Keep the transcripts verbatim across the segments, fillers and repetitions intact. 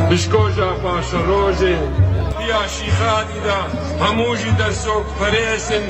Pişkoja paşerojê, piya Şîxadî de hemû jî dersok perêsin.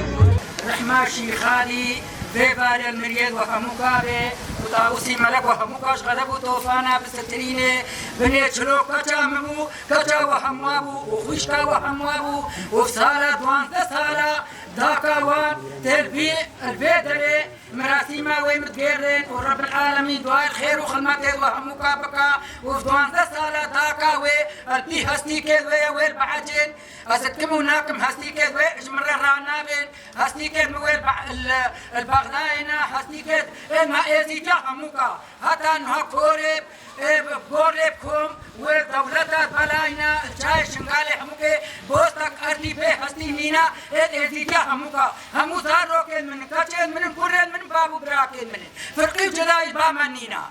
Rehma Şîxadî vê barê miriyê we hemûka be û Tawusî Melek we hemûka ji xedeb û tofana bisitirîne. Binê çilo keça min bû, keça we hemwa bû û xwişka we hemwa bû û sala duwazdeh sala daka wan têr bî li vê derê. Merasîma wê min digêrin û Rebbil Alemîn duayê xêr û xilmetê we hemûka bika û duwazdeh sala daka wê el pî hestîkê wê wê li behecên. Ez dikim û nakim hestîkê wê ji min re ranabên. Hestîkê min wê li Be-, li, li Bexdayê ne, hestîkê ê me Êzîdiya hemûka. Heta niha korê Ê, bi gorê kom wê dewleta belayna, çayê Şingalê hemûkê bostak erdî bê hestî nîna, ê Êzîdiya hemûka. Hemû zarokên min, keçên min in, kurên min in, bab û birakên min in. Firqî û cudayî ba me nîna.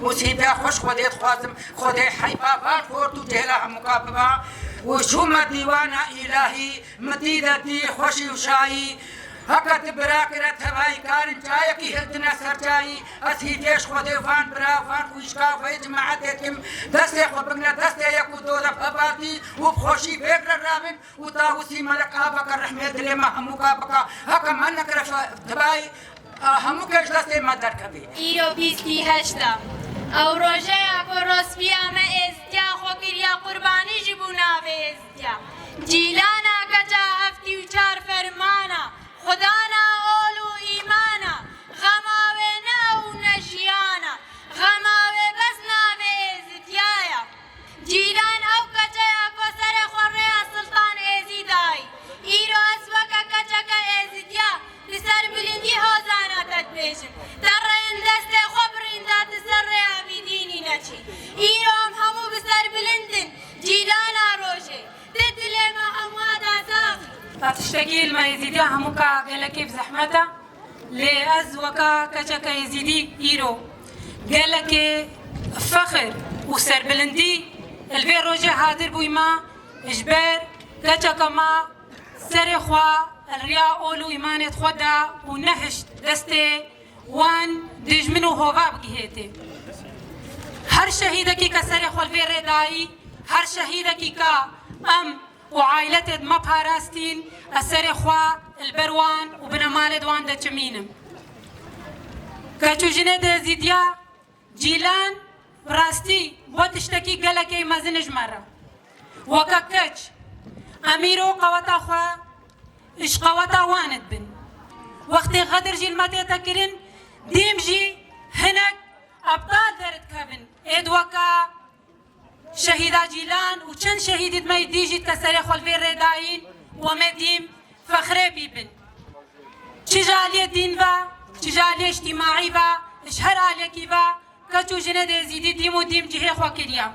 Û sîvya xweş Xwedê dixwazim, Xwedê heyva van xort û cêla hemûka biba. Û şûme dîwana îlahî, Min dî de dî xweşî û şayî. Heke tu bira kire tevayî karin çayekî hiltine ser çayî. Ez hîviyê ji Xwedê van bira, van xwîşka, vê cemaetê dikim. Destê xwe bigre destê yek û do de hevaltî û bi xweşî vê re rabin û Tawusî Melek aveke rehmê dilê me hemûka bika. Heke me nekire fe-, tevayî, a, hemû kes destê me derkevî. Îro bîst û heşt e. Ew rojeya ku rosbiya me êzdiya xwe kiriya qurbanî jî bû navê êzdiya. Cîlana keça heftî û çar fermana, xwedana ol û îmana, xema wê ne ew ne jiyana, xema wê bes navê êzidiya ye. Cîlan ew keçe ya ku serê xwe rêya Siltan Êzî dayî. Îro ez weke keçeke êzidiya li ser bilindî hozana te dibêjim. Te rêyên destê xwe birînda tu ser rêya vî dînî neçî. Îro em hemû bi ser bilind in. Cîlana rojê. Di dilê me hemûa da sax. Tiştekî li me Êzîdiya hemûka gelekê bi zehmet e. Lê ez weka keçeke Êzîdî îro gelekê fexir û serbilindî li vê rojê hadir bûyme, ji ber keçeke me serê xwe li riya ol û îmanê xwe da û nehişt destê wan dijmin û hova bigihêtê. Her şehîdekî ke serê xwe li vê rê dayî, her şehîdekî ke em û aîletêd me parastîn, ez serê xwe li ber wan û binemalêd wan de çimînim. Keç û jinê dê Êzîdiya Cîlan, bi rastî bo tiştekî gelekê mezin ji me re. Weke keç, em îro qeweta xwe ji qeweta wan dibin. Wextê xedir jî li me tête kirin, dîm jî hinek ebtal derdikevin. Êd weke Şehîda Cîlan û çend şehîdî me dî jî ke serê xwe li vê rê dayîn û em ê dîm fexrê bî bin. Çi ji aliyê dîn ve, çi ji aliyê îctîmaî ve, ji her aliyekî ve keç û jinê dê Êzîdî dîm û dîm cihê xwe kiriye.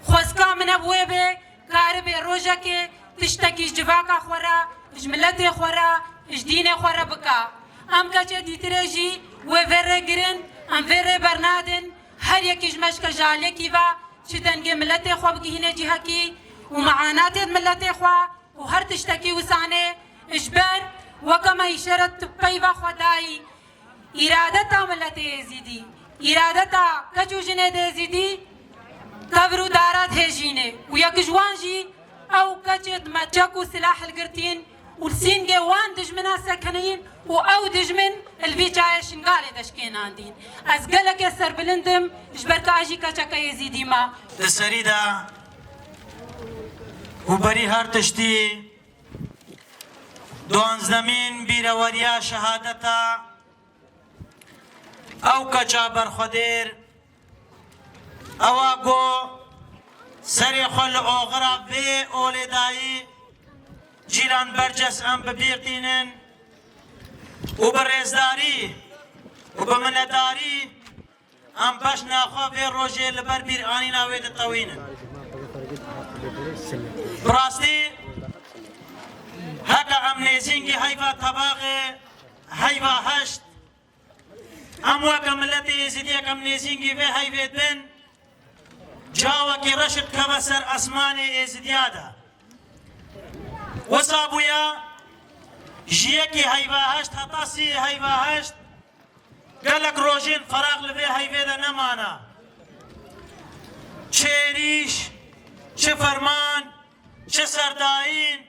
Xwezka min ev wê bê, karibê rojekê tiştekî ji civaka xwe re, ji miletê xwe re, ji dînê xwe re bike. Em keçê dîtirê jî wê vê rê girin, em vê rê bernadin, her yekî ji me ji ke ji aliyekî ve, çi dengê miletê xwe bigihîne cihekî û meanatê miletê xwe û her tiştekî wisanê, ji ber weke me îşaret tu peyva xwe dayî, îradeta miletê Êzîdî, îradeta keç û jinê dê Êzîdî tevr û dara dihêjîne û yek ji wan jî ew keçê me çek û silah hilgirtîn, û li sîngê wan dijmina sekinîn û ew dijmin li vî çayê Şingalê de şikênandîn. Ez gelekê serbilind im, ji ber ka ez jî keçeke Êzîdî me. Di serî de û berî her tiştî, duanzdemîn bîreweriya şehadeta ew keça berxwedêr, ewa ku serê xwe li oxira vê olê dayî, Cîlan Berces, em bi bîr tînin û bi rêzdarî û bi minetdarî em beşna xwe vê rojê li ber bîranîna wê ditewînin. Bi rastî, heke em nêzîngî heyva tebaxê, heyva heşt, em weke miletê Êzidiyek em nêzîngî vê heyvê dibin, cawekî reş dikeve ser esmanê Êzidiya de. Wisa bûye, ji yekî heyva heşt heta sî heyva heşt, gelek rojên feraq li vê heyvê de nemana. Çêrîş, Çi ferman, çi serdayîn,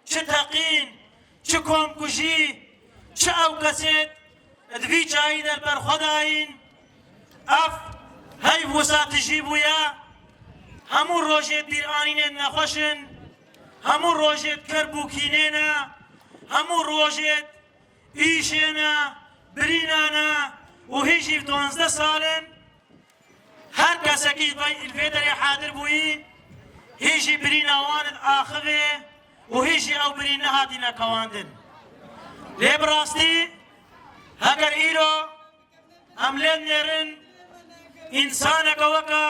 çi teqîn, çi komkujî, çi ew kesêt di vî çayî de li ber xwe dayîn, ev heyv wisa tijî bûye. Hemû rojêt bîranînên nexweş in, hemû rojêt kerb û kînê ne, hemû rojêt îşê ne, birîna ne û hîn jî duwazdeh sal in. Her kesekî vay-, li vê derê hadir bûyî, hîn jî birîna wan diaxivê û hîn jî ew birîn nehatîne kewandin. Lê bi rastî, heger îro em lê nêrin, însaneke weke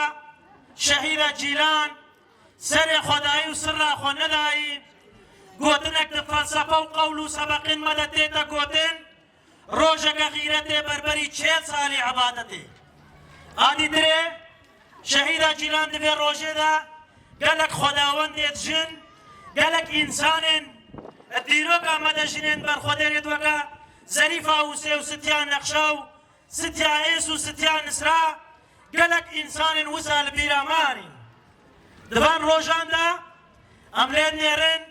Şehîda Cîlan serê xwe dayî û sirra xwe nedayî, gotinek di felsefe û qewl û sebeqên me de tête gotin, rojeke xîretê berberî çêl salî ebadetê. A dîtirê, Şehîda Cîlan di vê rojê de gelek xwedawendê dijin, gelek însanên dîroka me de jinên berxwedêrê weke Zerîfa Ûsê û Sitya Nexşa û Sitya Ês û Sitya Nisra, gelek însanên wisa li bîra me anîn. Di van rojan de em lê nêrin,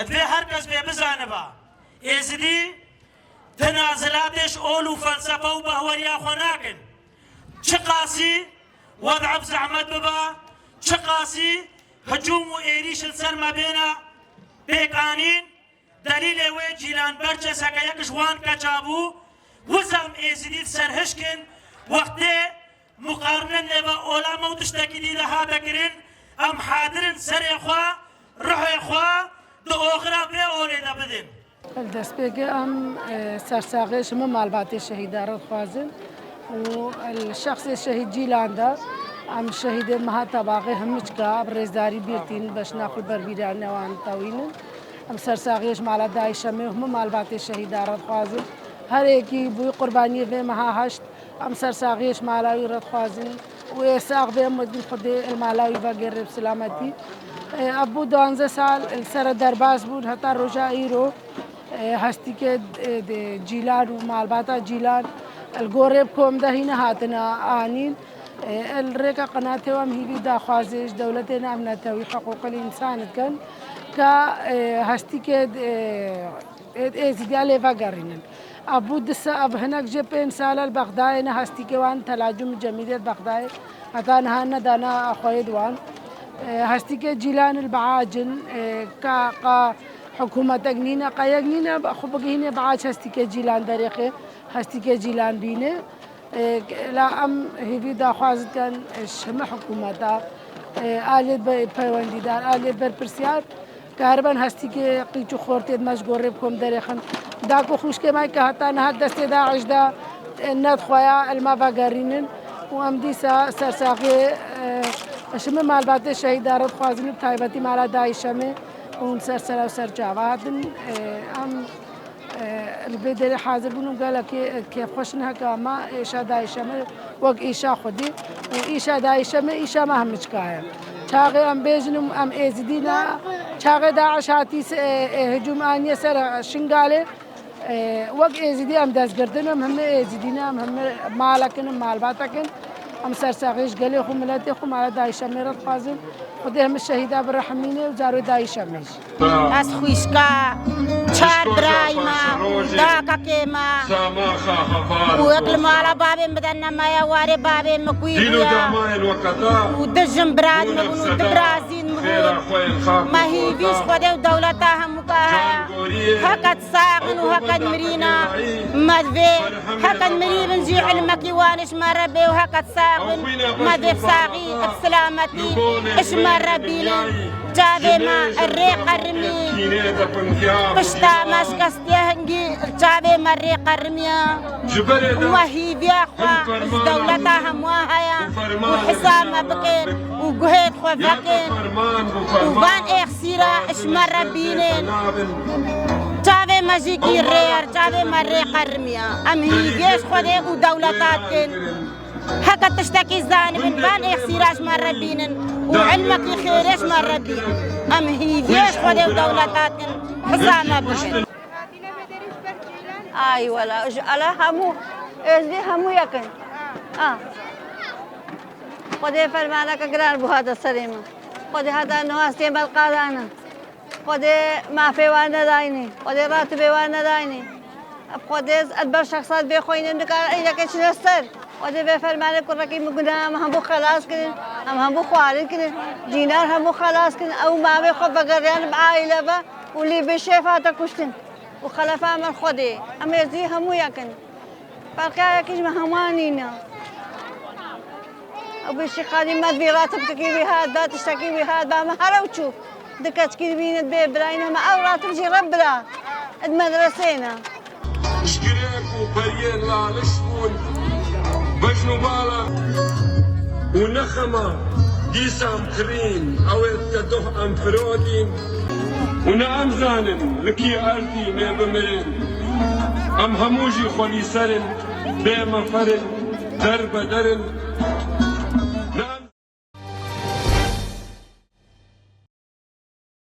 Divê her kes vê bizaniba, Êzidî tenazilatê ji ol û felsefe û bahweriya xwe nakin. Çiqasî wed'e bi zehmet biba, çiqasî hicûm û êrîş li ser me bêne pêkanîn, delîlê wê Cîlan Berçe seke yek ji wan keça bû, wisa em Êzidî li ser hişk in, wextê Muqarine nêva ola me û tiştekî dî de hate kirin, em hadir in serê xwe, ruhê xwe di oxira vê olê de bidin. Li destpêkê em, e, sersaxiyê ji hemû malbatê şehîdan re dixwazin û li şexsê şehîd Cîlan de em şehîdê Meha Tebaxê hemû çika bi rêzdarî bîr tînin, beşna xwe berbîranîna wan tewînin. Em sersaxiyê ji mala Dayî Şemê û hemû malbatê şehîdan re dixwazin. Her êkî bûyî qurbaniyê vê meha heşt. Em sersaxiyê ji mala wî re dixwazin û ê sax be, em din Xwedê li mala wî vegere bi silametî. Ev bû duwazdeh sal li ser derbas bûn heta roja îro. Hestîkê, e, de Cîlan û malbata Cîlan li gorê bi kom de hîne hatine anîn. Li rêka qenatê we em hîvî daxwazê ji dewletê navnetewî heqûqil însan dikin ka, e, hestîkê, e, Ê, ê Êzîdiya lê vegerînin. Ev bû du se-, ev hinek jê pênc sal e li Bexdayê ne hestîkê wan telacûm û cemîdê li Bexdayê heta niha nedane xweyê di wan. Ê, hestîkê Cîlan li Biac in, ê, ka, ka hikûmetek nîne, ka yek nîne, xwe bigihînê Biac hestîkê Cîlan derêxê, hestîkê Cîlan bîne. Ê, la em hêvî daxwaz dikin, ê, ji hemî hikûmeta, ê, aliyê be-, peywendîdar, aliyê berpirsiyar, kariben hestîkê qîç û xortê me ji gorê bi kom derêxin. Da ku xwişkê me ke heta niha destê DAIŞ de, ê, nedixweya li me vegerînin û em dîsa sersaxiyê, ê, ji hemî malbatê şehîdan re dixwazin û bi taybetî mala Dayî Şemê hûn ser sera û ser çava hatin. Ê, em Li vê derê hazir bûn û gelekî kêfxweş in heke me êşa Dayî Şemê wek îşa xwedî û îşa Dayî Şemê îşa me hemiçka ye. Çaxê em bêjin em Êzidî ne, çaxê DAIŞ hatî se-, e, e, hicûm aniye ser Şingalê, e, wek Êzidî em dest girtin, em hemî Êzidî ne, em hemî malek in, em malbatek in. Em sersaxiyê ji gelê xwe, miletê xwe, mala Dayî Şemê re dixwazin. Xwedê hemî şehîda birehimîne û carê Dayî Şemê jî. Ez xwîşka çar birayî me û dakekê me û wek li mala babê min de nemaye warê babê min kûyî bûye û du jin birayî min bûn û du birazîn min bûn. Me hîvî ji Xwedê û dewleta hemûka heye. Heke sax in û heke mirîna me divê, heke mirî bin jî ilmekî wan ji me re bê û heke sax bin me divê bi saxî, bi silametî ji me re bînin. Çavê me rê qerimî, pişta me şikestiye hingî, çavê me rê qerimiye. Me hîviya xwe ji dewleta hemû heye û hisa me bikin û guhê xwe vekin û van êxsîra ji me re bînin. Çavê me jî kî rê ye, çavê me rê qerimiya. Em hîviyê ji Xwedê û dewleta dikin. Heke tiştekî zanibin, van êxsîra ji me re bînin û ilmekî xêrê ji me re bînin. Em hîviyê ji Xwedê û dewleta dikin. Hisa me bikin. Ay wela, ji ala hemû, êzdî hemû yek in. Ah. Xwedê fermaneke giran bû hate serê min. Xwedê heta niha stê belqa dane. Xwedê mafê wan nedayne. Xwedê ratibê wan nedayne. Xwedê ez ber şexsat bê xweynin dikar eyneke çine ser. Xwedê bê fermanê kurekî min guna em hemû xelas kirin. Em hemû xwarin kirin. Dînar hemû xelas kirin. Ew mavê xwe vegeriyan bi aîle ve û lî bi şêf hate kuştin. Û xelefa min Xwedê. Em êzî hemû yekin. Ferqeya yekî ji me hema nîne. Ew bişî qadî me vî ratib tikî wî hat, da tiştekî wî hat, ba me here û çû. Du keçkî dibîne dibê birayî ne me ew ratib jî re bira. Di medresê ne. Ji girêk û periyên laliş bûn, bejn û bala û ne xema dîsa em kirîn, ew ê dike doh em firodîn û ne em zanin li kî erdî mê bimirin. Em hemû jî xwelîser in, bê mefer in, der be der in.